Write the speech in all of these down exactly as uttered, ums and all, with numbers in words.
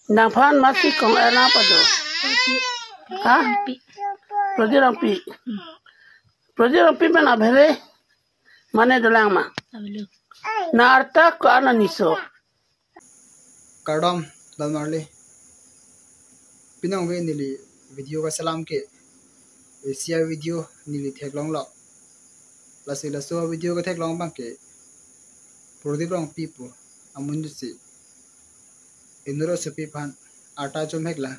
Nangphan masi kong-er nangpo do? Ha? Prodip Rongpi. Prodip Rongpi pen abhere mane dolang ma? Nang arta ko-an aniso? Kardom, Don Marley. Pinong ve neli video kaselam ke, isi a-video neli theklonglo. Lasi laso video ketheklong abang ke Prodip Rongpi pu amun si inut asopi aphan arta chomhek la,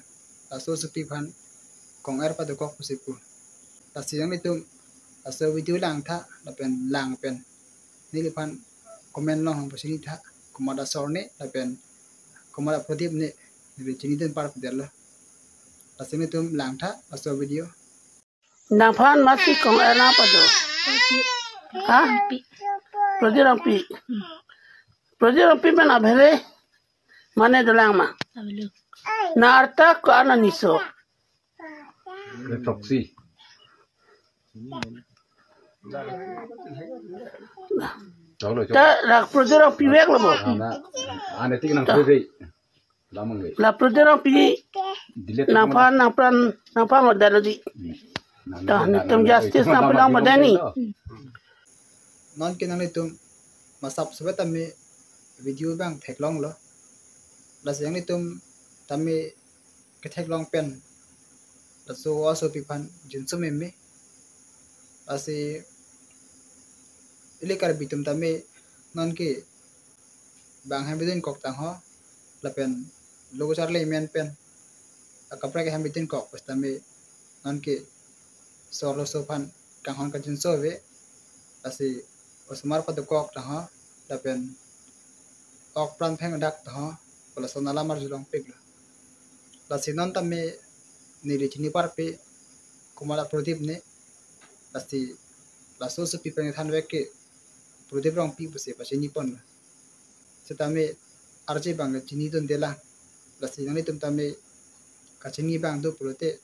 laso asopi aphan kong-er padokok pusi pu. Lasi nanglitum laso video langtha lapen lang pen neliphan comment along nangpachini tha, komat asor ne lapen komat aprodip ne, neli chinidun parpedetlo. Lasi nanglitum langtha laso video. Nangphan masi kong-er nangpo do? Ha? Prodip Rongpi. Prodip Rongpi pen abhere mane dolang ma? Nang arta ko-an aniso? Proxy. Ta rak Prodip Rongpi veklo bo. Ana tik nang pede. Lamang le. La Prodip Rongpi. Delete nangphan, nangphan, nangphan model di. Nang, ta nang, nelitum nang, justice nang, nang, nang, nang, model ni. Non ke nanglitum masap sebet tame video abang theklonglo. Lasi nanglitum tame ketheklong pen laso asopi aphan jinso meme. Lasi ili Karbi atum tame non ke bang hem bidin kok tangho lapen lo kacharli amen pen akaprek hem bidin kok pusitame non ke so arloso aphan kanghon kangjinso ave. Lasi osomar padokok tangho lapen ok pran pheng dak tangho, pu lason alam arjulongpiklo. Lasi non tame neli chini parpe komat aprodip ne. Lasi laso asopi pen thanvek ke Prodip Rongpi pusi pachini ponlo. Setame arje abang chinidunde lang. Lasi nanglitum tame kachini abang do pulote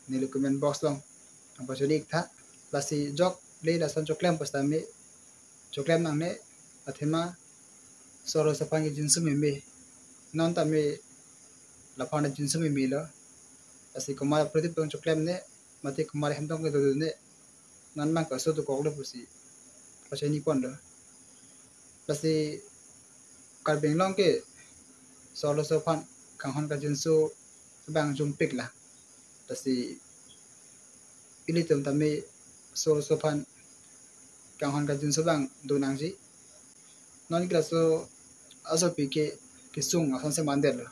neli comment box along nangpachini iktha. Lasi jok le lason choklem pusitame choklem nangne, athema so arloso aphan ke jinso meme. Non tame laphan jinso memelo. Lasi komat aprodip tong choklem ne, mate komat hem tong kedo ne, non abang kaso dokoklo pusi pachini ponlo. Lasi Karbi Anglong ke so arloso aphan kanghon kangjinso abang jumpik la. Lasi ilitum tame so arloso aphan kanghon kangjinso abang do nangji. Non ke laso asopi ke kesung asonsi mandetlo.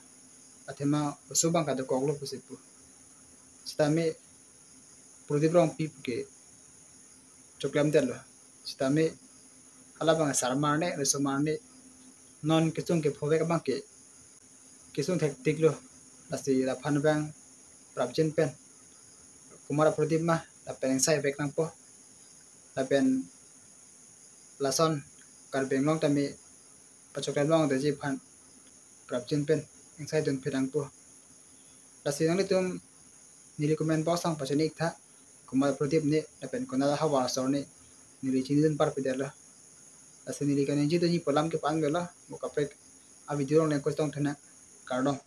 Athema oso abang kadokoklo pusi pu. Setame Prodip Rongpi ke choklemdetlo. Setame hala abang sarmar ne, resomar ne. Non kesung kephovek abang ke kesung thektiklo. Lasi laphan abang prapjin pen komat aprodip ma lapen ingsaivek nangpo. Lapen lason Karbi Anglong tame pachoklem longleji aphan prapjin pen ingsaidun pherangpo. Lasi nanglitum neli comment box along pachini iktha, komat aprodip ne lapen konat ahavar asor ne, neli chinidun parpedetlo. Lasi neli kaningje dunji pu alam ke pa-an avelo, mo kaprek a-video along nangkosong thena. Kardom.